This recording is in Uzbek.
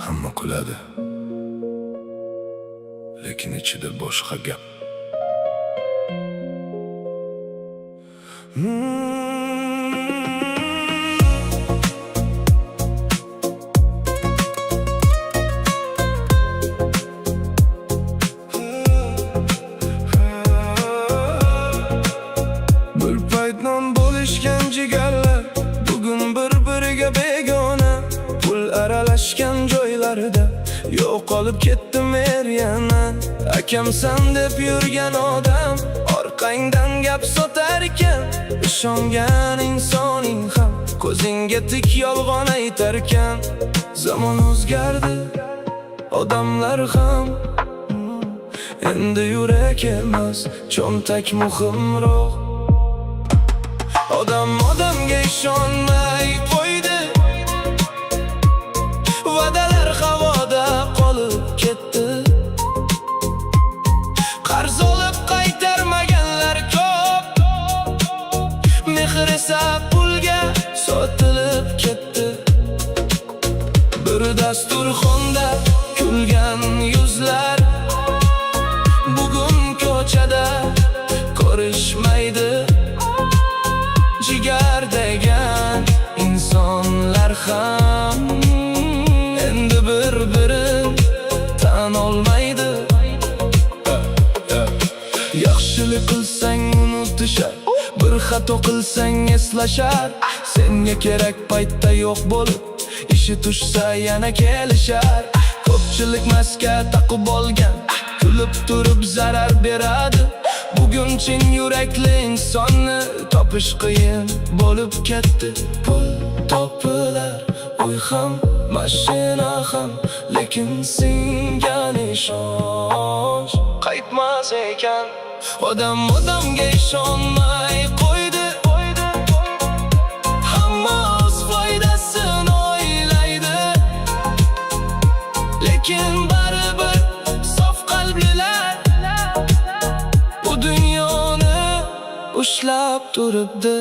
Hamma kuladi, lekin ichida boshqa gap. Bir payt non bo'lishgan jigarlar bugun bir-biriga begona. Pul aralashgan joylarda yo'qolib ketdi mehr yana. Akamsan deb yurgan odam orqangdan gap sotar ekan. Ishongan insoning ham ko'zingga tik yolg'on aytarkan. Zamon o'zgardi, odamlar ham. Endi yurak emas, cho'ntak muhimroq. Odam odamga ishonmay qo'ydi, va'dalar havoda qolib ketdi. Qarz olib qaytarmaganlar ko'p, mehr esa pulga sotilib ketdi. Bir dasturxonda kulgan yuzlar bugun ko'chada ko'rishmaydi. Jigar degan insonlar ham endi bir-birini tan olmaydi. Yaxshilik qilsang unutishar, bir xato qilsang eslashar. Senga kerak paytda yo'q bo'lib, ishi tushsa yana kelishar. Ko'pchilik maska taqib olgan, kulib turib zarar beradi. Bugun chin yurakli insonni topish qiyin bo'lib ketdi. Pul topilar, uy ham, mashina ham, lekin singan ishonch qaytmas ekan. Odam odamga ishonmay qo'ydi, hamma o'z foydasini o'ylaydi. Lekin baribir sof qalblilar bu dunyoni ushlab turibdi.